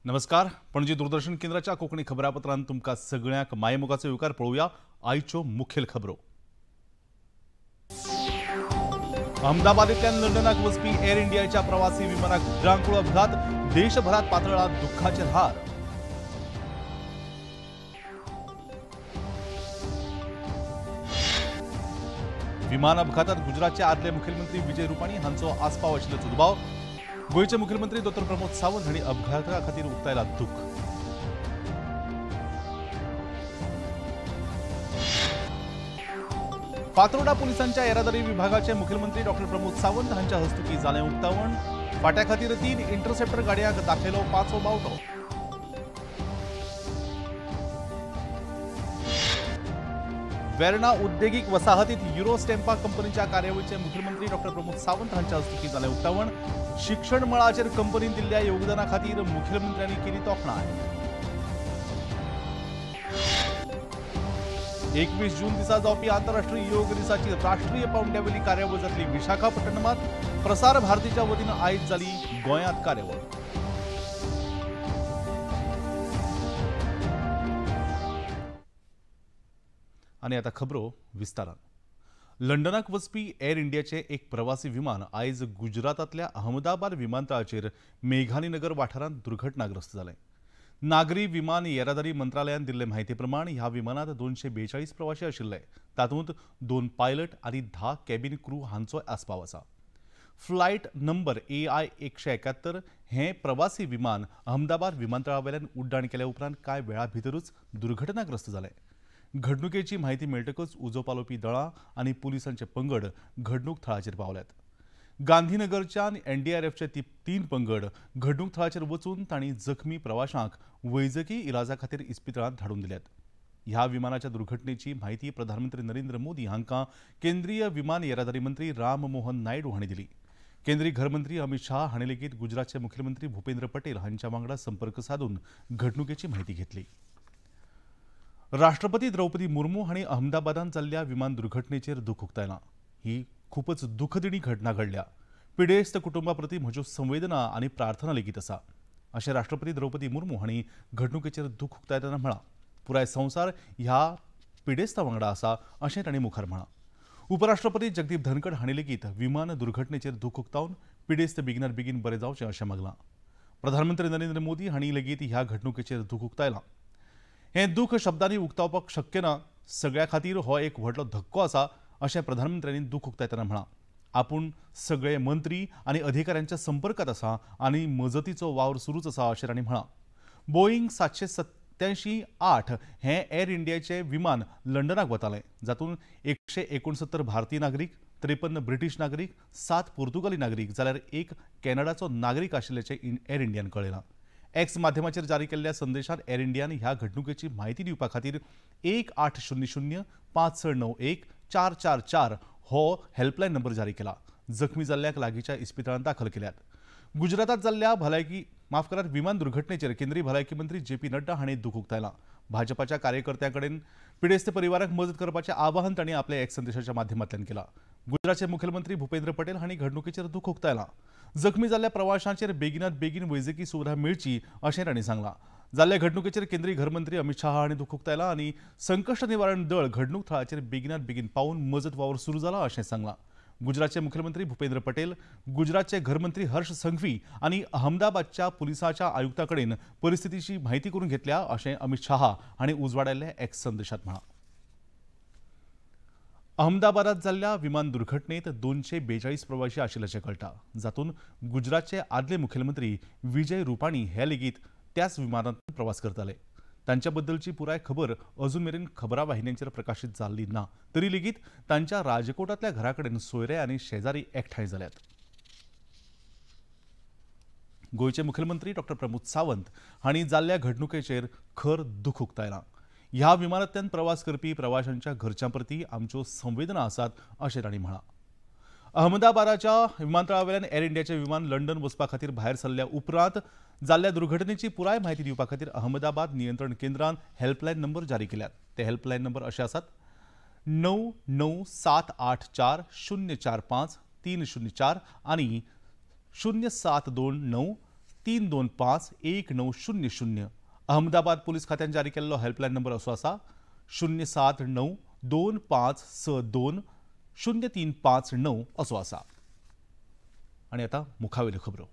नमस्कार, पणजी दूरदर्शन केंद्राच्या कोंकणी खबरापत्रांत तुमकां सगळ्यांक मायेमोगाचो येवकार. पळोवया आयच्यो मुखेल खबरो. अहमदाबादेंतल्यान लंडनाक वचपी एअर इंडियाच्या प्रवासी विमानाक भिरांकूळ अपघात, देशभरात पातळ्ळा दुख्खाचें ल्हार. विमान अपघातात गुजरातचे आदले मुखेलमंत्री विजय रुपाणी हांचो आस्पाव आशिल्ल्याचो दुबाव. गोंयचे मुख्यमंत्री डॉ प्रमोद सावंत हांणी अपघाता खातीर उक्तायला दुख्ख. फातोर्डा पुलिसांच्या येरादारी विभागाचे मुख्यमंत्री डॉ प्रमोद सावंत हांच्या हस्तुकीं जालें उक्तावण. फाट्या खातीर 3 इंटरसेप्टर गाडयांक दाखयलो पांचवो बावटो. वेर्णा उद्देगीक वसाहतीत युरो स्टेम्पा कंपनीच्या कार्यावळीचे मुख्यमंत्री डॉ प्रमोद सावंत हांच्या हस्तुकीं जालें उक्तावण. शिक्षण मळाचेर कंपनीन दिल्ल्या योगदाना खातीर मुखेलमंत्र्यांनी केली तोखणाय. 21 जून दिसा जावपी आंतरराष्ट्रीय योग दिसाची राष्ट्रीय पावंड्यावेली कार्यावळ जातली विशाखापट्टणमात. प्रसार भारतीच्या वतीन आयज जाली गोंयांत कार्यावळ. आनी आतां खबरो विस्तारान. लंडनाक वचपी एअर इंडियाचे एक प्रवासी विमान आयज गुजरातांतल्या अहमदाबाद विमानतळाचेर मेघानीनगर वाठारांत दुर्घटनाग्रस्त जालें. नागरी विमान येरादारी मंत्रालयान दिल्ले म्हायती प्रमाण ह्या विमानांत 242 प्रवासी आशिल्ले. तातूंत 2 पायलट आनी 10 कॅबिन क्रू हांचो आस्पाव आसा. फ्लायट नंबर AI 171 हें प्रवासी विमान अहमदाबाद विमानतळावेल्यान उड्डाण केल्या उपरांत कांय वेळा भितरूच दुर्घटनाग्रस्त जालें. घडणुकेची म्हायती मेळटकच उजो पालोवपी दळां आनी पुलिसांचे पंगड घडणूक थळाचेर पावल्यात. गांधीनगरच्यान एनडीआरएफचे 3 पंगड घडणूक थळाचेर वचून तांणी जखमी प्रवाशांक वैजकी इलाजा खातीर इस्पितळांत धाडून दिल्यात. ह्या विमानाच्या दुर्घटनेची म्हायती प्रधानमंत्री नरेंद्र मोदी हांकां केंद्रीय विमान येरादारी मंत्री राम मोहन नायडू हांणी दिली. केंद्रीय घरमंत्री अमित शाह हांणी लेगीत गुजरातचे मुख्यमंत्री भूपेंद्र पटेल हांच्या वांगडा संपर्क साधून घडणुकेची म्हायती घेतली. राष्ट्रपती द्रौपदी मुर्मू हांणी अहमदाबादांत जाल्ल्या विमान दुर्घटनेचेर दुख्ख उक्तायलां. ही खूपच दुखदिणी घटना घडल्या. पिडेस्त कुटुंबा प्रती म्हज्यो संवेदना आनी प्रार्थना लेगीत आसा अशें राष्ट्रपती द्रौपदी मुर्मू हांणी घडणुकेचेर दुख्ख उक्तायतना म्हळां. पुराय संवसार ह्या पिडेस्ता वांगडा आसा अशें तांणी मुखार म्हळां. उपराष्ट्रपती जगदीप धनखड हांणी लेगीत विमान दुर्घटनेचेर दुख्ख उक्तावन पिडेस्त बेगिनात बेगीन बरें जावचें अशें मागलां. प्रधानमंत्री नरेंद्र मोदी हांणी लेगीत ह्या घडणुकेचेर दुख्ख उक्तायलां. हें दुख्ख शब्दांनी उक्तावपाक शक्य ना. सगळ्या खातीर हो एक व्हडलो धक्को आसा अशें प्रधानमंत्र्यांनी दुख्ख उक्तायतना म्हळां. आपूण सगळे मंत्री आनी अधिकाऱ्यांच्या संपर्कात आसा आनी मजतीचो वावर सुरूच आसा अशें तांणी म्हळां. बोईंग 787-8 हें एअर इंडियाचें विमान लंडनाक वतालें, जातूंत 169 भारतीय नागरीक, 53 ब्रिटीश नागरीक, 7 पुर्तुगाली नागरीक जाल्यार 1 कॅनडाचो नागरीक आशिल्ल्याचें एअर इंडियान कळयलां. एक्स माध्यमाचेर जारी केल्ल्या संदेशात एअर इंडियान ह्या घडणुकेची म्हायती दिवपा खातीर 1800 5691 444 हो हेल्पलायन नंबर जारी केला. जखमी जाल्ल्याक लागींच्या इस्पितळांत दाखल केल्यात. गुजरातात जाल्ल्या विमान दुर्घटनेचेर केंद्रीय भलायकी मंत्री जे पी नड्डा हांणी दुख्ख उक्तायलां. भाजपाच्या कार्यकर्त्यां कडेन पिडेस्त परिवाराक मजत करपाचें आवाहन तांणी आपल्या एक्स संदेशाच्या माध्यमांतल्यान केलां. गुजरातचे मुखेलमंत्री भूपेंद्र पटेल हांणी घडणुकेचेर दुख्ख उक्तायलां. जखमी जाल्ल्या प्रवाशांचेर बेगिनात बेगीन वैजकी सुविधा मेळची अशें तांणी सांगलां. जाल्ल्या घडणुकेचेर केंद्रीय घरमंत्री अमित शाह हांणी दुख्ख उक्तायलां आनी संकश्ट निवारण दळ घडणूक थळाचेर बेगिनात बेगीन पावून मजत वावर सुरू जाला अशें सांगलां. गुजरातचे मुख्यमंत्री भूपेंद्र पटेल, गुजरातचे घरमंत्री हर्ष संघवी आनी अहमदाबादच्या पुलिसाच्या आयुक्ता कडेन परिस्थितीची म्हायती करून घेतल्या अशें अमित शाह हांणी उजवाडायल्ल्या एक्स संदेशात म्हळां. अहमदाबादात जाल्ल्या विमान दुर्घटनेत 242 प्रवासी आशिल्ल्याचें कळटा, जातूंत गुजरातचे आदले मुखेलमंत्री विजय रुपाणी हे लेगीत त्याच विमानांत प्रवास करताले. तांच्या बद्दलची पुराय खबर अजून मेरेन खबरां वाहिन्यांचेर प्रकाशीत जाल्ली ना. तरी लेगीत तांच्या राजकोटांतल्या घरा कडेन सोयरे आनी शेजारी एकठांय जाल्यात. गोंयचे मुखेलमंत्री डॉ प्रमोद सावंत हांणी जाल्ल्या घडणुकेचेर खर दुख्ख उक्तायलां. ह्या विमानांतल्यान प्रवास करपी प्रवाशांच्या घरच्यां प्रती आमच्यो संवेदना आसात अशें तांणी म्हळां. अहमदाबादाच्या विमानतळावेल्यान एअर इंडियाचें विमान लंडन वचपा खातीर भायर सरल्या उपरांत जाल्ल्या दुर्घटनेची पुराय म्हायती दिवपा खातीर अहमदाबाद नियंत्रण केंद्रान हेल्पलायन नंबर जारी केल्यात. ते हेल्पलायन नंबर अशे आसात 99784 045 304 आनी 0729 325 1900. Ahmedabad police खात्यान जारी केल्लो हेल्पलायन नंबर असो आसा 079 2562 0359 असो आसा. आनी आतां मुखावेल्यो खबरो.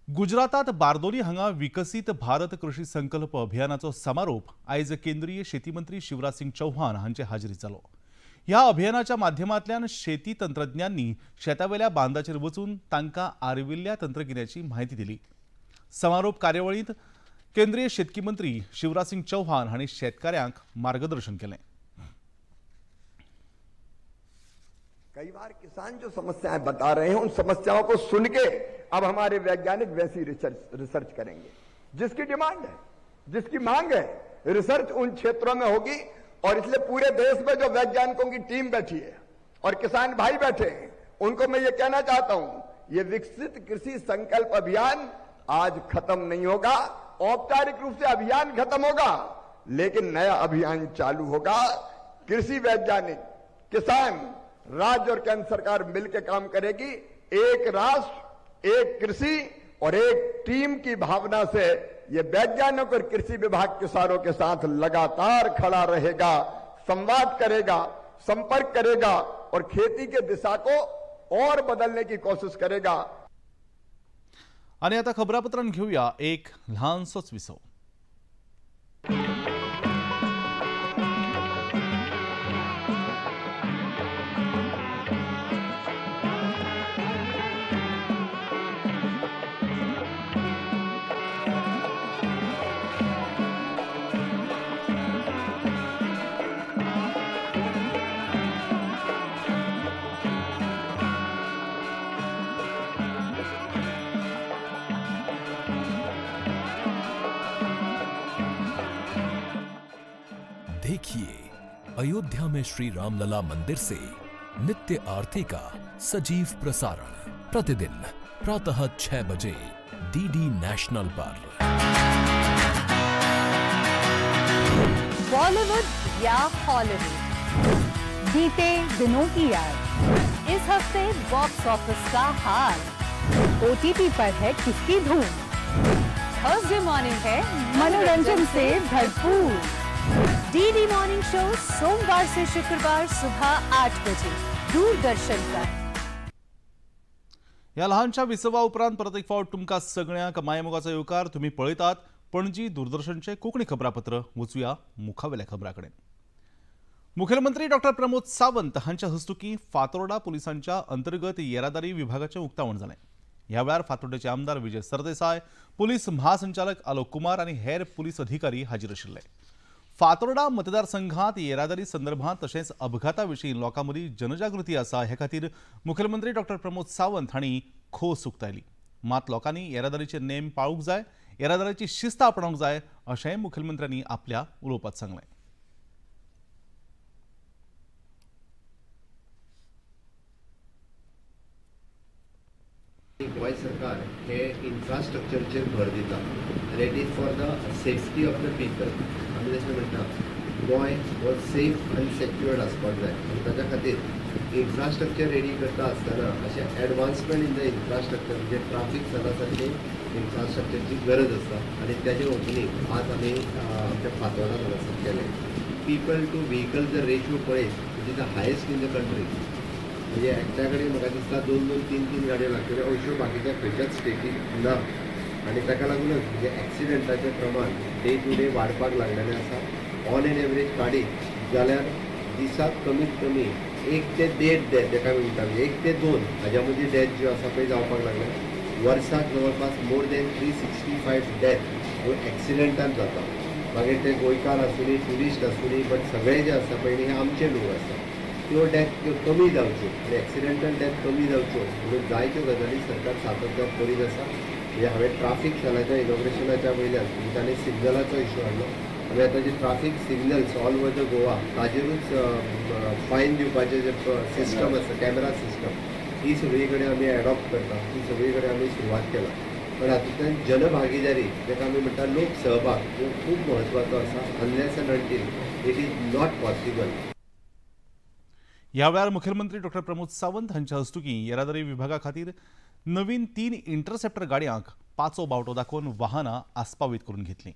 गुजरातात बारदोली हांगा विकसीत भारत कृषी संकल्प अभियानाचो समारोप आयज केंद्रीय शेती मंत्री शिवराज सिंग चौहान हांचे हाजेरीत जालो. ह्या अभियानाच्या माध्यमांतल्यान शेती तंत्रज्ञांनी शेतावेल्या बांदाचेर वचून तांकां आर्विल्ल्या तंत्रगिन्याची म्हायती दिली. समारोप कार्यावळींत केंद्रीय शेतकी मंत्री शिवराज सिंग चौहान हांणी शेतकाऱ्यांक मार्गदर्शन केलें. कई बार किसान जो समस्याएं बता रहे हैं उन समस्याओं को सुन के अब हमारे वैज्ञानिक वैसी रिसर्च करेंगे जिसकी डिमांड है, जिसकी मांग है. रिसर्च उन क्षेत्रों में होगी और इसलिए पूरे देश में जो वैज्ञानिकों की टीम बैठी है और किसान भाई बैठे हैं उनको मैं ये कहना चाहता हूं, ये विकसित कृषि संकल्प अभियान आज खत्म नहीं होगा. औपचारिक रूप से अभियान खत्म होगा लेकिन नया अभियान चालू होगा. कृषि वैज्ञानिक, किसान, राज्य और केंद्र सरकार मिलकर काम करेगी. एक राष्ट्र, एक कृषि और एक टीम की भावना से ये वैज्ञानिक और कृषि विभाग किसानों के साथ लगातार खड़ा रहेगा, संवाद करेगा, संपर्क करेगा और खेती के दिशा को और बदलने की कोशिश करेगा. आणि आता खबरापत्रांत घेऊया एक ल्हानसोच विसव. देखिए अयोध्या में श्री रामलला मंदिर से नित्य आरती का सजीव प्रसारण प्रतिदिन प्रातः 6 बजे डीडी नेशनल पर। बॉलीवुड या हॉलीवुड, बीते दिनों की याद, इस हफ्ते बॉक्स ऑफिस का हाल, ओटीटी पर है किसकी धूम, थर्सडे मॉर्निंग है मनोरंजन से भरपूर। डीडी मॉर्निंग शो सोमवार से शुक्रवार सुबह 8 बजे दूरदर्शन पर। ह्या लहानशा विसवा उपरांत परत एक फावट तुमकां सगळ्यांक मायमोगाचो येवकार. तुमी पळयतात पणजी दूरदर्शनचें कोंकणी खबरापत्र. वचुया मुखावेल्या खबरां कडेन. मुखेलमंत्री डॉक्टर प्रमोद सावंत हांच्या हस्तुकीं फातोर्डा पुलिसांच्या अंतर्गत येरादारी विभागाचें उक्तावण जालें. ह्या वेळार फातोर्डेचे आमदार विजय सरदेसाय, पुलीस महासंचालक आलोक कुमार आनी हेर पुलीस अधिकारी हाजीर आशिल्ले. फातोर्डा मतदारसंघात येरादारी संदर्भात तशेंच अपघाता विशीं लोकां मदीं जनजागृती आसा हे खातीर मुखेलमंत्री डॉक्टर प्रमोद सावंत हांणी खोस उक्तायली. मात लोकांनी येरादारीचे नेम पाळूंक जाय, येरादारीची शिस्त आपणावंक जाय अशेंय मुखेलमंत्र्यांनी आपल्या उलोवपांत सांगलें. गोंय सरकार हे इन्फ्रास्ट्रक्चरचेर भर दिता आनी it is for the safety of the people. आमी जशें म्हणटा गोंय हो सेफ आनी सेक्युअर्ड आसपाक जाय आनी ताच्या खातीर इन्फ्रास्ट्रक्चर रेडी करता आसतना अशें एडवान्समेंट इन the infrastructure म्हणजे ट्राफीक सला सारकी इन्फ्रास्ट्रक्चरची गरज आसता आनी ताजें ओपनींग आज आमी आमच्या फातोर्डा हांगासर केलें. पीपल टू व्हिकल जर रेशियो पळयत which is the highest in the country, म्हणजे एकट्या कडेन म्हाका दिसता 2 2 3 3 गाडयो लागतल्यो अश्यो बाकीच्या खंयच्याच स्टेटीक ना आनी ताका लागूनच म्हणजे एक्सिडंटाचें प्रमाण डे टू डे वाडपाक लागलेलें आसा. ऑन एन एवरेज काडीत जाल्यार दिसाक कमीत कमी 1 ते 1.5 डेथ ताका आमी म्हणटा, 1 ते 2 हाज्या मदीं डेथ ज्यो आसा पळय जावपाक लागल्या. वर्साक जवळपास मोर दॅन 365 डेथ ह्यो एक्सिडंटान जाता. मागीर ते गोंयकार आसूं, ट्युरिस्ट आसूं, बट सगळे जे आसा पळय हे आमचे लोक आसा. त्यो डेथ त्यो कमी जावच्यो आनी एक्सिडेंटल डेथ कमी जावच्यो म्हणून जायत्यो गजाली सरकार सातत्यान करीत आसा. म्हणजे हांवें ट्राफीक सेलाच्या इनॉग्रेशनाच्या वयल्यान म्हणजे ताणें सिग्नलाचो इशू हाडलो. आमी आतां जे traffic signals all over the Goa ताजेरूच fine दिवपाचें जे सिस्टम आसा, कॅमेरा सिस्टम, ही सगळी कडेन आमी एडॉप्ट करता, ही सगळी कडेन आमी सुरवात केला. पण हातूंतल्यान जनभागीदारी जाका आमी म्हणटा लोक सहभाग हो खूब म्हत्वाचो आसा. Unless and until it is not possible. ह्या वेळार मुखेलमंत्री डॉक्टर प्रमोद सावंत हांच्या हस्तुकीं येरादारी विभागा खातीर नवीन 3 इंटरसेप्टर गाडयांक पाचो बावटो दाखोवन वाहनां आस्पावीत करून घेतली.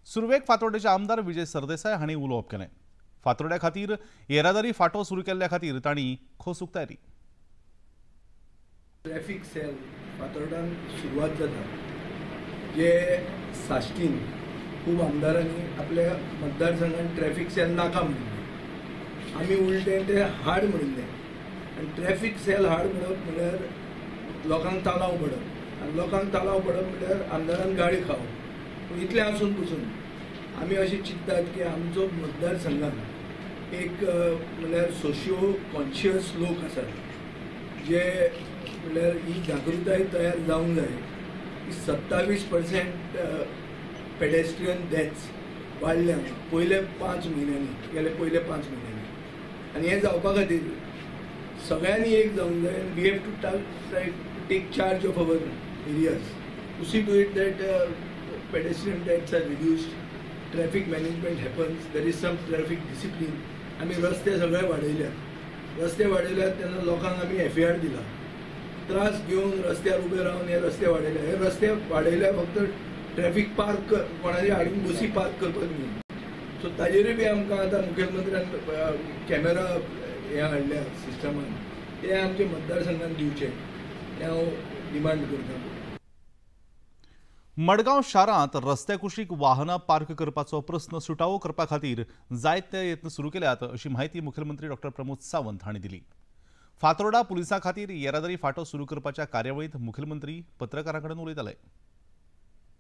सुरवेक फातोर्डेचे आमदार विजय सरदेसाय हांणी उलोवप केलें. फातोर्ड्या खातीर येरादारी फाटो सुरू केल्ल्या खातीर तांणी खोस उक्तायली. ट्रॅफिक सेल फातोर्डान सुरवात जाता, जे साश्टीन खूब आमदारांनी आपल्या मतदारसंघान ट्रॅफिक सेल नाका म्हणिल्लें, आमी उलटें ते हाड म्हणिल्लें. आनी ट्रॅफिक सेल हाड म्हणप म्हणल्यार लोकांक तालाव पडप, आनी लोकांक तालाव पडप म्हणल्यार आमदारान गाळी खावप. पूण इतलें आसून पसून आमी अशें चिंततात की आमचो मतदारसंघान एक म्हणल्यार सोशियो कॉन्शियस लोक आसात, जे म्हणल्यार ही जागृताय तयार जावंक जाय की 27% पेडेस्ट्रियन डेथ्स वाडल्या पयल्या 5 म्हयन्यांनी, गेले पयल्या 5 म्हयन्यांनी. आनी हें जावपा खातीर सगळ्यांनी एक जावंक जाय. We have to try to take charge of our areas to see to it that pedestrian deaths are reduced, traffic management happens, there is some traffic discipline. आमी रस्ते सगळे वाडयल्यात, रस्ते वाडयल्यात तेन्ना लोकांक आमी एफआर दिला, त्रास घेवन रस्त्यार उबे रावन हे रस्ते वाडयले. हे रस्ते वाडयल्या फक्त ट्रॅफिक पार्क कोणाचे हाडून बसी पार्क करपाक न्ही. सो ताजेरूय बी आमकां आतां मुखेलमंत्र्यान कॅमेरा हे हाडल्या सिस्टमान, ते आमच्या मतदारसंघान दिवचे हें हांव डिमांड करतां. मडगांव शारांत रस्त्या कुशीक वाहनां पार्क करपाचो प्रस्न सुटावो करपा खातीर जायते यत्न सुरू केल्यात अशी म्हायती मुख्यमंत्री डॉक्टर प्रमोद सावंत हांणी दिली. फातोर्डा पुलिसां खातीर येरादारी फाटो सुरू करपाच्या कार्यावळींत मुख्यमंत्री पत्रकारां कडेन उलयताले.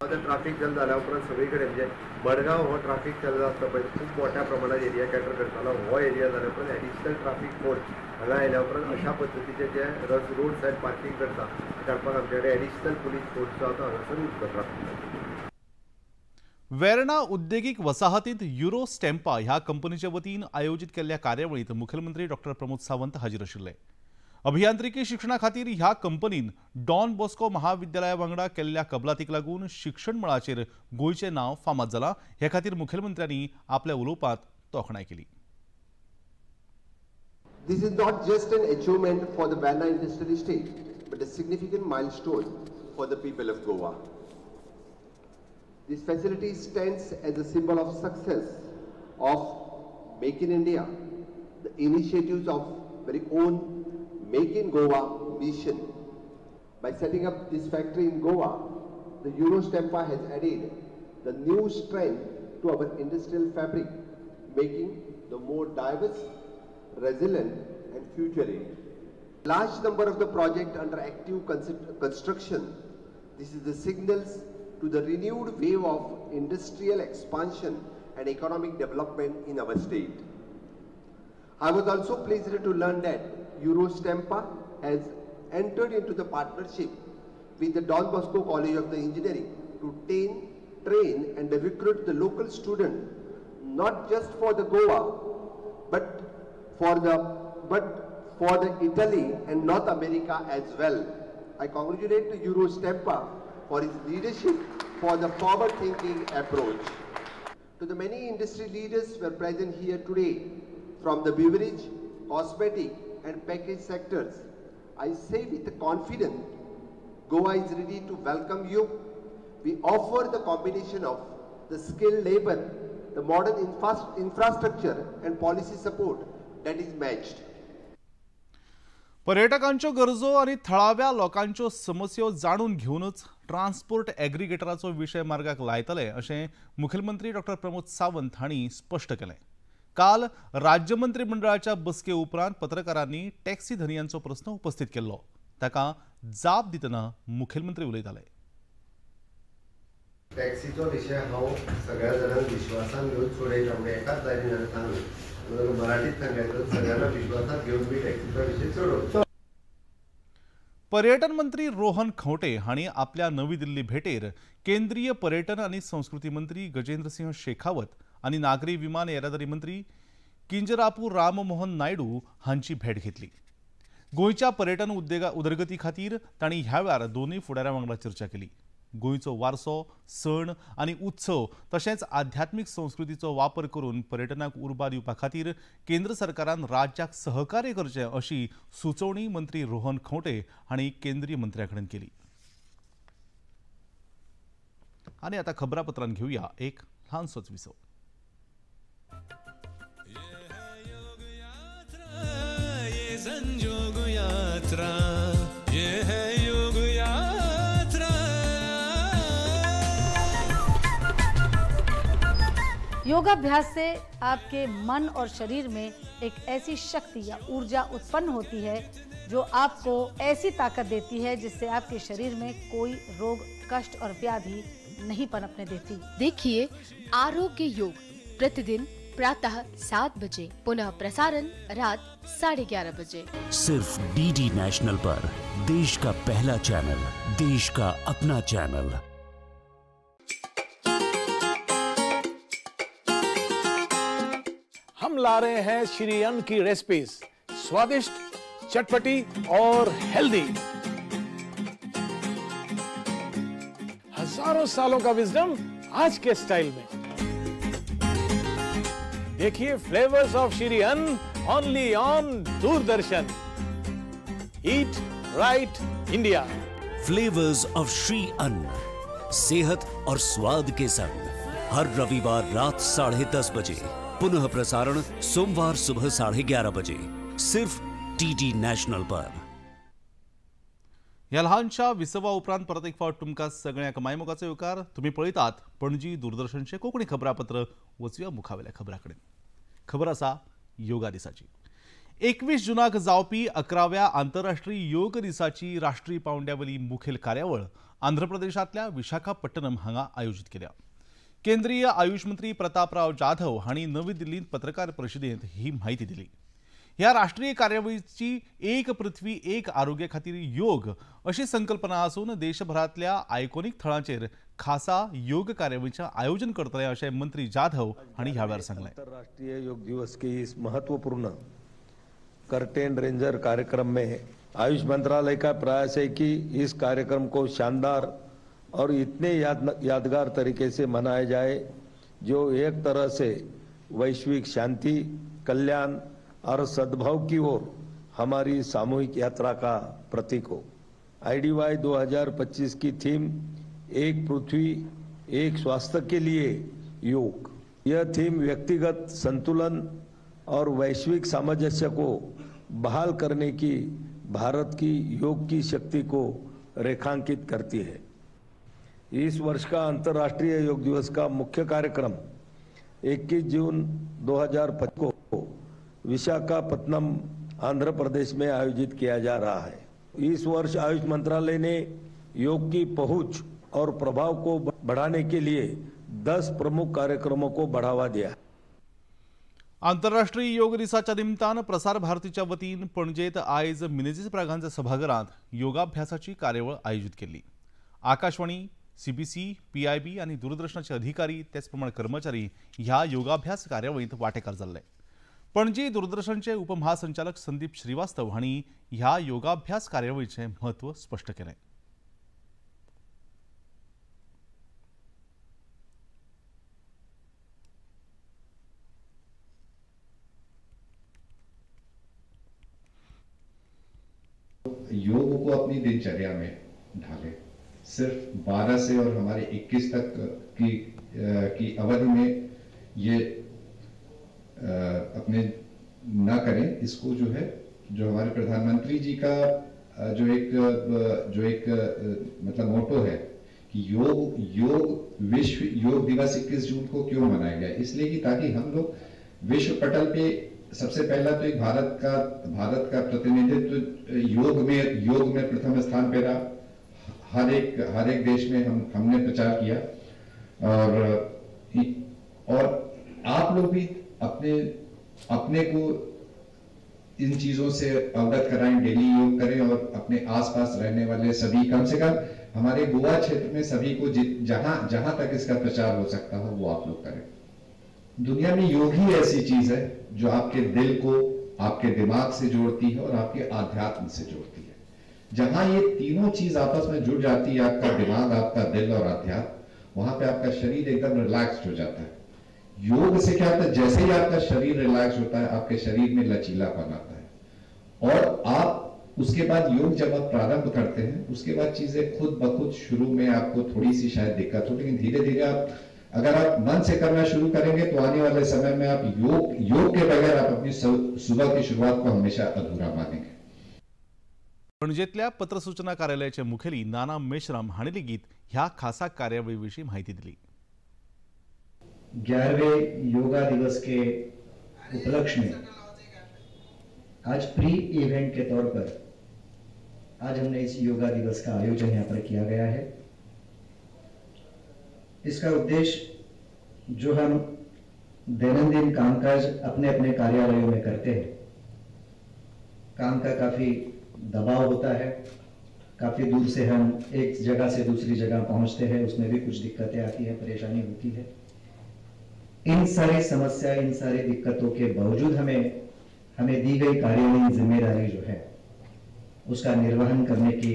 आतां ट्राफिक जाम जाल्या उपरांत सगळी कडेन म्हणजे मडगांव हो ट्राफिक जाम आसता पळय खूब मोठ्या प्रमाणात एरिया कॅटर करतालो. हो एरिया जाल्या उपरांत एडिशनल ट्राफिक फोर्स हांगा आयल्या उपरांत अशा पद्दतीचे जे रोड सायड पार्किंग करता ते काडपाक आमचे कडेन एडिशनल पुलीस फोर्स जो आतां हांगासर उरता ट्राफिक. वेर्णा उद्देगीक वसाहतींत युरो स्टॅम्पा ह्या कंपनीचे वतीन आयोजीत केल्ल्या कार्यावळींत मुख्यमंत्री डॉक्टर प्रमोद सावंत हाजीर आशिल्ले. अभियांत्रिकी शिक्षणा खातीर ह्या कंपनीन डॉन बॉस्को महाविद्यालया वांगडा केल्ल्या कबलातीक लागून शिक्षण मळाचेर गोंयचें नांव फामाद जालां. हे खातीर मुखेलमंत्र्यांनी आपल्या उलोवपांत तोखणाय केली. This is not just an achievement for the Verna Industrial Estate, but a significant milestone for the people of Goa. This facility stands as a symbol of success of Make in India, the initiatives of very own Make in Goa mission. By setting up this factory in Goa, the Eurostampa has added the new strength to our industrial fabric, making the more diverse, resilient and future-ready. Large number of the project under active construction. This is the signals to the renewed wave of industrial expansion and economic development in our state. I was also pleased to learn that Eurostampa has entered into the partnership with the Don Bosco College of the Engineering to train and recruit the local student, not just for the Goa, but for the Italy and North America as well. I congratulate the Eurostampa for his leadership for the forward-thinking approach. To the many industry leaders who are present here today, from the beverage, cosmetic and package sectors, I say with confidence, Goa is ready to welcome you. We offer the combination of the skilled labor, the modern infrastructure and policy support that is matched. पर्यटकांच्यो गरजो आनी थळाव्या लोकांच्यो समस्यो जाणून घेवनच transport एग्रीगेटराचो विशय मार्गाक लायतले अशें मुखेलमंत्री doctor Pramod Sawant हांणी स्पश्ट केलें. काल राज्य मंत्रिमंडळाच्या बसके उपरांत पत्रकारांनी टॅक्सी धनयांचो प्रस्न उपस्थित केल्लो. ताका जाप दितना मुखेलमंत्री उलयताले. टॅक्सीचो विशय हांव सगळ्या जाणांक विश्वासान घेवन सोडयता, म्हणजे एकाच लायनीन सांगून मराठीत सांगायचं, सगळ्यांना विश्वासात घेऊन मी टॅक्सीचा विषय सोडवतो. पर्यटन मंत्री रोहन खंवटे हांणी आपल्या नवी दिल्ली भेटेर केंद्रीय पर्यटन आनी संस्कृती मंत्री गजेंद्र सिंह शेखावत आनी नागरी विमान येरादारी मंत्री किंजरापू राममोहन नायडू हांची भेट घेतली. गोंयच्या पर्यटन उद्देगा उदरगती खातीर तांणी ह्या वेळार दोनूय फुडाऱ्यां वांगडा चर्चा केली. गोंयचो वारसो, सण आनी उत्सव तशेंच आध्यात्मीक संस्कृतीचो वापर करून पर्यटनाक उर्बा दिवपा खातीर केंद्र सरकारान राज्याक सहकार्य करचें अशी सुचोवणी मंत्री रोहन खंवटे हांणी केंद्रीय मंत्र्या कडेन केली. आनी आतां खबरापत्रान घेवया एक ल्हानसोच विसव. संजोग यात्रा, ये है योग यात्रा. योगाभ्यास से आपके मन और शरीर में एक ऐसी शक्ति या ऊर्जा उत्पन्न होती है जो आपको ऐसी ताकत देती है जिससे आपके शरीर में कोई रोग, कष्ट और व्याधि नहीं पनपने देती. देखिए आरोग्य योग प्रतिदिन प्रातः 7 बजे, पुनः प्रसारण रात 11:30 बजे, सिर्फ डीडी नेशनल पर. देश का पहला चैनल, देश का अपना चैनल. हम ला रहे हैं श्री अन्न की रेसिपीज, स्वादिष्ट, चटपटी और हेल्दी. हजारों सालों का विजडम आज के स्टाइल में. देखिए flavours of Shri Anna only on Doordarshan. Eat right India. Flavours of Shri Anna, सेहत और स्वाद के संग, हर रविवार रात 10:30 बजे, पुनः प्रसारण सोमवार सुबह 11:30 बजे, सिर्फ डीडी नॅशनल पर. ह्या ल्हानशा विसवा उपरांत परत एक फावट तुमकां सगळ्यांक मायमोगाचो येवकार. तुमी पळयतात पणजी दूरदर्शनचें कोंकणी खबरापत्र. वचुया मुखावेल्या खबरां कडेन. खबर आसा योगा दिसाची. 21 जुनाक जावपी 11व्या आंतरराष्ट्रीय योग दिसाची राष्ट्रीय पावंड्यावेली मुखेल कार्यावळ आंध्र प्रदेशांतल्या विशाखापट्टणम हांगा आयोजीत केल्या. केंद्रीय आयुष मंत्री प्रतापराव जाधव हांणी नवी दिल्लींत पत्रकार परिशदेंत ही म्हायती दिली. ह्या राष्ट्रीय कार्यावळीची एक पृथ्वी एक आरोग्य खातीर योग अशी संकल्पना आसून देशभरांतल्या आयकॉनिक थळांचेर खासा योग कार्यावळीचें आयोजन करतले अशें मंत्री जाधव हांणी ह्या वेळार सांगलें. आंतरराष्ट्रीय योग दिवस के इस महत्वपूर्ण कर्टेन रेंजर कार्यक्रम में आयुष मंत्रालय का प्रयास है कि इस कार्यक्रम को शानदार और इतने यादगार तरीके से मनाया जाए जो एक तरह से वैश्विक शांति, कल्याण और सद्भाव की ओर हमारी सामूहिक यात्रा का प्रतीक हो. IDY 2025 की थीम एक पृथ्वी एक स्वास्थ्य के लिए योग. यह थीम व्यक्तिगत संतुलन और वैश्विक सामंजस्य को बहाल करने की भारत की योग की शक्ति को रेखांकित करती है. इस वर्ष का अंतर्राष्ट्रीय योग दिवस का मुख्य कार्यक्रम 21 जून 2025 को विशाखापत्तनम आंध्र प्रदेश में आयोजित किया जा रहा है. इस वर्ष आयुष मंत्रालय ने योग की पहुंच और प्रभाव को बढ़ाने के लिए 10 प्रमुख कार्यक्रमों को बढ़ावा दिया. आंतरराष्ट्रीय योग दिसाच्या निमतान प्रसार भारतीच्या वतीन पणजेत आयज मिनेझीस ब्रागांझा सभाघरांत योगाभ्यासाची कार्यावळ आयोजीत केल्ली. आकाशवाणी, सीबीसी, पीआयबी आनी दूरदर्शनाचे अधिकारी तेचप्रमाण कर्मचारी ह्या योगाभ्यास कार्यावळींत वांटेकार जाल्ले. पणजी दूरदर्शनचे उपमहासंचालक संदीप श्रीवास्तव हांणी ह्या योगाभ्यास कार्यावळीचें म्हत्व स्पश्ट केलें. योग को अपनी दिनचर्या में ढालें. सिर्फ 12 से और हमारे 21 तक की अवधि में ये अपने ना करें. इसको जो है, जो हमारे प्रधानमंत्री जी का जो एक मतलब मोटो है कि योग योग विश्व योग दिवस 21 जून को क्यों मनाया गया, इसलिए कि ताकि हम लोग विश्व पटल पे सबसे पहला तो एक भारत का प्रतिनिधित्व योग में प्रथम स्थान पे रहा. हर एक देश में हमने प्रचार किया और आप लोग भी अपने अपने को इन चीजों से अवगत कराएं, डेली योग करें और अपने आसपास रहने वाले सभी, कम से कम हमारे गोवा क्षेत्र में सभी को जहां जहां तक इसका प्रचार हो सकता हो वो आप लोग करें. दुनिया में योग ही ऐसी चीज है जो आपके दिल को आपके दिमाग से जोड़ती है और आपके आध्यात्म से जोड़ती है. जहां ये तीनों चीज आपस में जुड़ जाती है, आपका दिमाग, आपका दिल और अध्यात्म, वहां पे आपका शरीर एकदम रिलैक्स्ड हो जाता है। योग से क्या होता है, जैसे ही आपका शरीर रिलैक्स होता है आपके शरीर में लचीलापन आता है और आप उसके बाद योग जब आप प्रारंभ करते हैं उसके बाद चीजें खुद ब खुद, शुरू में आपको थोड़ी सी शायद दिक्कत हो, लेकिन धीरे धीरे आप अगर आप मन से करना शुरू करेंगे तो आने वाले समय में आप योग के बगैर आप अपनी सुबह की शुरुआत को हमेशा अधूरा मानेंगे। पणजेंतल्या पत्रसूचना कार्यालयाचे मुखेली नाना मेश्राम हांणी लेगीत ह्या खासा कार्यावळी विशीं म्हायती दिली। 11वें योगा दिवस के उपलक्ष्य में आज प्री इवेंट के तौर पर आज हमने इस योगा दिवस का आयोजन यहाँ पर किया गया है। इसका उद्देश्य जो हम दैनंदिन कामकाज अपने अपने कार्यालयों में करते हैं, काम का काफ़ी दबाव होता है, काफ़ी दूर से हम एक जगह से दूसरी जगह पहुंचते हैं, उसमें भी कुछ दिक्कतें आती हैं, परेशानी होती है। इन सारी समस्या, इन सारी दिक्कतों के बावजूद हमें दी गई कार्यालयीन जिम्मेदारी जो है उसका निर्वहन करने की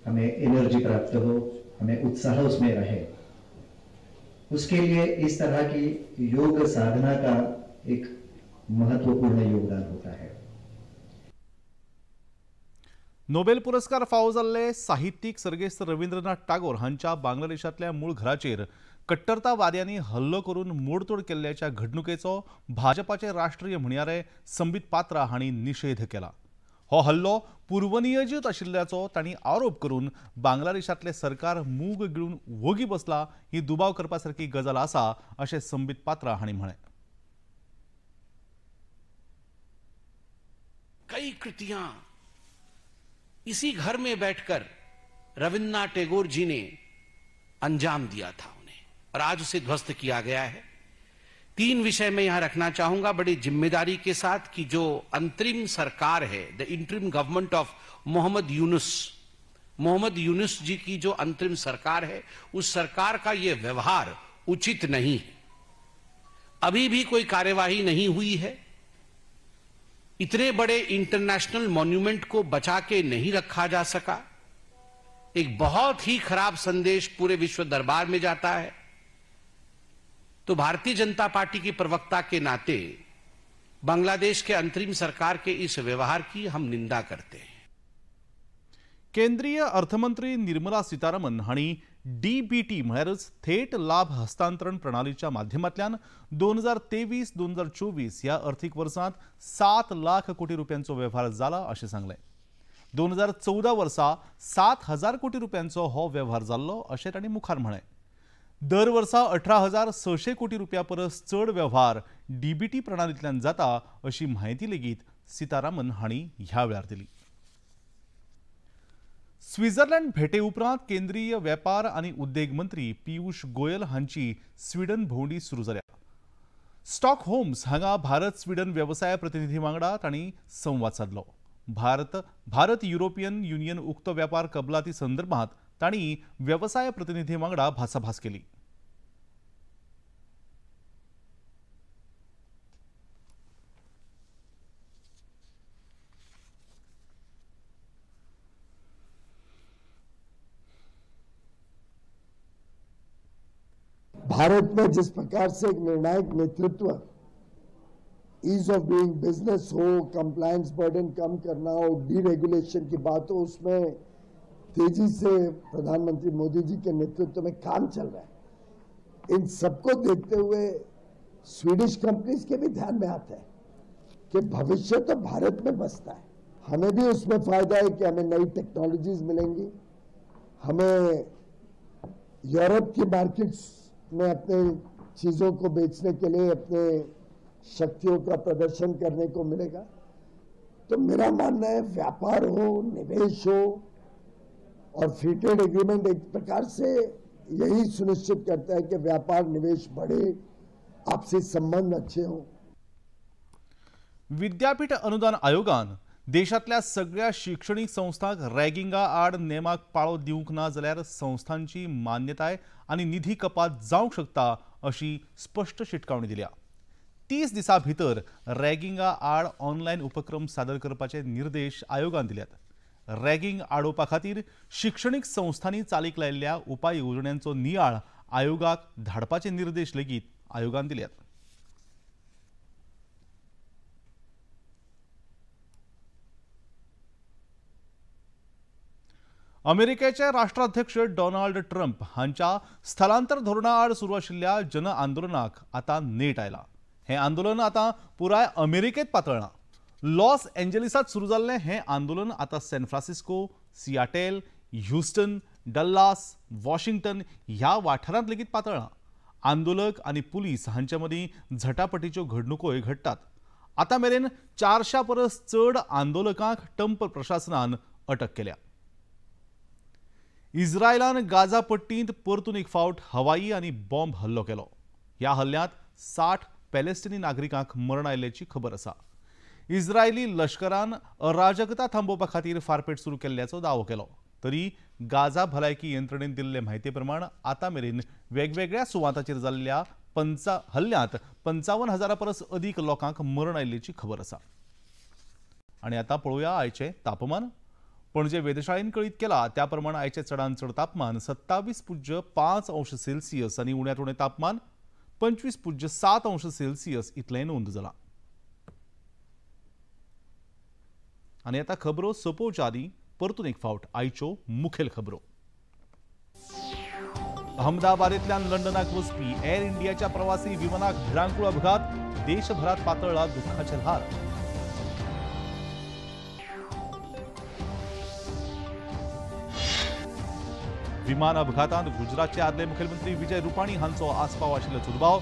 हमें एनर्जी प्राप्त हो, हमें उत्साह उसमें रहे, उसके लिए इस तरह की योग साधना का एक महत्वपूर्ण योगदान होता है। नोबेल पुरस्कार फावो जाल्ले साहित्यिक सर्गेस्त रवींद्रनाथ टागोर हांच्या बांगलादेशांतल्या मूळ घराचेर कट्टरतावाद्यांनी हल्लो करून मोडतोड केल्ल्याच्या घडणुकेचो भाजपाचे राष्ट्रीय म्हणयारे संबित पात्रा हांणी निशेध केला। हो हल्लो पूर्वनियोजित आशिल्ल्याचो तांणी आरोप करून बांगलादेशांतले सरकार मूग गिळून वोगी बसला ही दुबाव करपा सारकी गजाल आसा अशें संबित पात्रा हांणी म्हळें। कई कृतियां इसी घर में बैठकर रविन्द्रनाथ टैगोर जी ने अंजाम दिया था उन्हें, और आज उसे ध्वस्त किया गया है। 3 विषय मैं यहां रखना चाहूंगा बड़ी जिम्मेदारी के साथ कि जो अंतरिम सरकार है, the interim government of Mohammad Yunus, Mohammad Yunus ji की जो अंतरिम सरकार है, उस सरकार का यह व्यवहार उचित नहीं है। अभी भी कोई कार्यवाही नहीं हुई है। इतने बड़े इंटरनेशनल मॉन्यूमेंट को बचा के नहीं रखा जा सका। एक बहुत ही खराब संदेश पूरे विश्व दरबार में जाता है। तो भारतीय जनता पार्टी के प्रवक्ता के नाते बांग्लादेश के अंतरिम सरकार के इस व्यवहार की हम निंदा करते हैं। केंद्रीय अर्थमंत्री निर्मला सीतारमन हांणी डीबीटी म्हळ्यारच थेट लाभ हस्तांतरण प्रणालीच्या माध्यमांतल्यान 2023-2024 ह्या अर्थीक वर्सांत 7 लाख कोटी रुपयांचो वेव्हार जाला अशें सांगलें। 2014 वर्सा 7,000 कोटी रुपयांचो हो वेव्हार जाल्लो अशें तांणी मुखार म्हळें। दर वर्सा 18,600 कोटी रुपया परस चड वेव्हार डीबीटी प्रणालींतल्यान जाता अशी म्हायती लेगीत सीतारामन हांणी ह्या वेळार दिली। स्वित्झर्लंड भेटे उपरांत केंद्रीय वेपार आनी उद्देग मंत्री पियूष गोयल हांची स्वीडन भोंवडी सुरू जाल्या। स्टॉकहोम्स हांगा भारत स्वीडन वेवसाय प्रतिनिधी वांगडा तांणी संवाद सादलो। भारत युरोपियन युनियन उक्तो वेपार कबलाती संदर्भात तांणी वेवसाय प्रतिनिधी वांगडा भासाभास केली। भारत में जिस प्रकार से एक निर्णायक नेतृत्व, ईज ऑफ डूइंग बिजनेस हो, कंप्लायंस बर्डन कम करना हो, डीरेगुलेशन की बात हो, उसमें तेजी से प्रधानमंत्री मोदी जी के नेतृत्व में काम चल रहा है। इन सबको देखते हुए स्वीडिश कंपनीज के भी ध्यान में आता है कि भविष्य तो भारत में बसता है। हमें भी उसमें फायदा है कि हमें नई टेक्नोलॉजीज मिलेंगी, हमें यूरोप की मार्केट्स में अपने चीज़ों को बेचने के लिए अपने शक्तियों का प्रदर्शन करने को मिलेगा। तो मेरा मानना है व्यापार हो, निवेश हो और फ्री ट्रेड एग्रीमेंट एक प्रकार से यही सुनिश्चित करता है कि व्यापार निवेश बढ़े, आपसी संबंध अच्छे हों। विद्यापीठ अनुदान आयोगान देशांतल्या सगळ्या शिक्षणीक संस्थांक रॅगिंगा आड नेमाक पाळो दिवंक ना जाल्यार संस्थांची मान्यताय आनी निधी कपात जावंक शकता अशी स्पश्ट शिटकावणी दिल्या। 30 दिसां भितर रॅगिंगा आड ऑनलायन उपक्रम सादर करपाचे निर्देश आयोगान दिल्यात। रॅगिंग आडोवपा खातीर शिक्षणीक संस्थांनी चालीक लायिल्ल्या उपाय येवजण्यांचो नियाळ आयोगाक धाडपाचे निर्देश लेगीत आयोगान दिल्यात। अमेरिकेचे राष्ट्राध्यक्ष डोनाल्ड ट्रम्प हांच्या स्थलांतर धोरणाआड सुरू आशिल्ल्या जन आंदोलनाक आतां नेट आयला। हें आंदोलन आतां पुराय अमेरिकेंत पातळ्ळां। लॉस एंजलिसांत सुरू जाल्लें हें आंदोलन आतां San Francisco, Seattle, Houston, Dallas, Washington ह्या वाठारांत लेगीत पातळ्ळां। आंदोलक आनी पुलीस हांचे मदीं झटापटीच्यो घडणुकोय घडटात। आतां मेरेन 400 परस चड आंदोलकांक ट्रम्प प्रशासनान अटक केल्या। इस्रायलान गाझा पट्टींत परतून एक फावट हवाई आनी बॉम्ब हल्लो केलो। ह्या हल्ल्यांत 60 पॅलेस्टिनी नागरिकांक मरण आयिल्ल्याची खबर आसा। इस्रायली लश्करान अराजकता थांबोवपा खातीर फारपेट सुरू केल्ल्याचो दावो केलो। तरी गाझा भलायकी यंत्रणेन दिल्ले म्हायती प्रमाण आतां मेरेन वेगवेगळ्या सुवातांचेर जाल्ल्या हल्ल्यांत 55,000 परस अदीक लोकांक मरण आयिल्ल्याची खबर आसा। आनी आतां पळोवया आयचें तापमान। पणजे वेधशाळेन कळीत केला त्या प्रमाण आयचें चडांत चड तापमान 27.5 अंश सेल्सियस आनी उण्यांत उणें तापमान 25.7 अंश सेल्सियस इतलें नोंद जालां। आनी आतां खबरो सोंपोवच्या आदीं परतून एक फावट आयच्यो मुखेल खबरो। अहमदाबादेंतल्यान लंडनाक वचपी एअर इंडियाच्या प्रवासी विमानाक भिरांकूळ अपघात, देशभरात पातळ्ळा दुख्खाचें ल्हार। विमान अपघातांत गुजरातचे आदले मुखेलमंत्री विजय रुपाणी हांचो आस्पाव आशिल्ल्याचो दुबाव,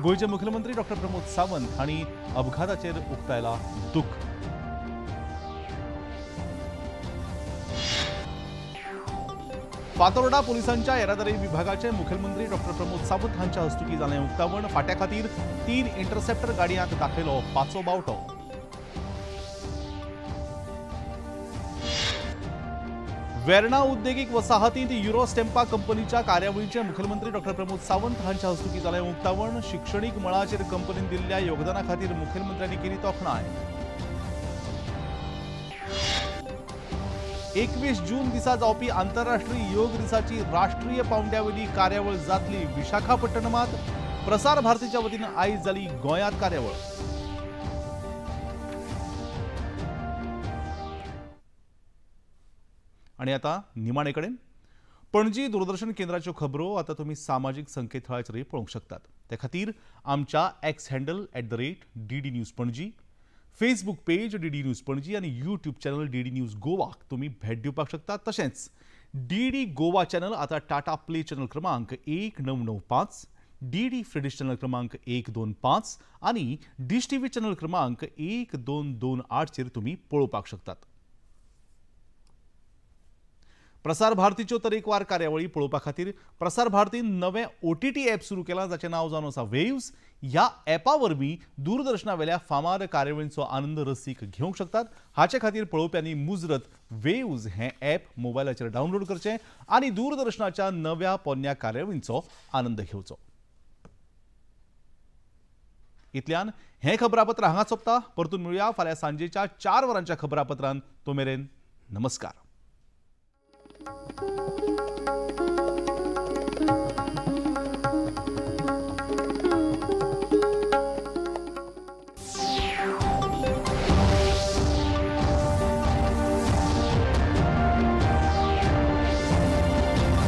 गोंयचे मुखेलमंत्री डॉक्टर प्रमोद सावंत हांणी अपघाताचेर उक्तायला दुख्ख। फातोर्डा पोलिसांच्या येरादारी विभागाचे मुखेलमंत्री डॉक्टर प्रमोद सावंत हांच्या हस्तुकीं जालें उक्तावण, फाट्या खातीर 3 इंटरसेप्टर गाडयांक दाखयलो पाचो बावटो। वेर्णा उद्देगीक वसाहतींत युरो स्टेम्पा कंपनीच्या कार्यावळीचे मुखेलमंत्री डॉक्टर प्रमोद सावंत हांच्या हस्तुकीं जालें उक्तावण, शिक्षणीक मळाचेर कंपनीन दिल्ल्या योगदाना खातीर मुखेलमंत्र्यांनी केली तोखणाय। 21 जून दिसा जावपी आंतरराष्ट्रीय योग दिसाची राष्ट्रीय पावंड्यावेली कार्यावळ जातली विशाखापट्टणमात, प्रसार भारतीच्या वतीन आयज जाली गोंयांत कार्यावळ। आनी आतां निमाणे कडेन पणजी दूरदर्शन केंद्राच्यो खबरो आतां तुमी सामाजीक संकेतथळाचेरय पळोवंक शकतात। ते खातीर आमच्या X handle @DD News Panaji, Facebook page DD News Panaji आनी यूट्यूब चॅनल DD news गोवाक तुमी भेट दिवपाक शकतात। तशेंच DD Goa channel आतां टाटा प्ले चॅनल क्रमांक 1995, DD फ्रेडिश चॅनल क्रमांक 125 आनी डिश टीव्ही चॅनल क्रमांक 1228 चेर तुमी पळोवपाक शकतात। प्रसार भारतीच्यो तरेकवार कार्यावळी पळोवपा खातीर प्रसार भारतीन नवें OTT app सुरू केलां जाचें नांव जावन आसा वेव्स। ह्या ॲपा वरवीं दूरदर्शनावेल्या फामाद कार्यावळींचो आनंद रसीक घेवंक शकतात। हाचे खातीर पळोवप्यांनी मुजरत वेव्स हें ॲप मोबायलाचेर डावनलोड करचें आनी दूरदर्शनाच्या नव्या पोन्न्या कार्यावळींचो आनंद घेवचो। इतल्यान हें खबरापत्र हांगा सोंपता। परतून मेळुया फाल्यां सांजेच्या 4 वरांच्या खबरापत्रान। तो मेरेन नमस्कार।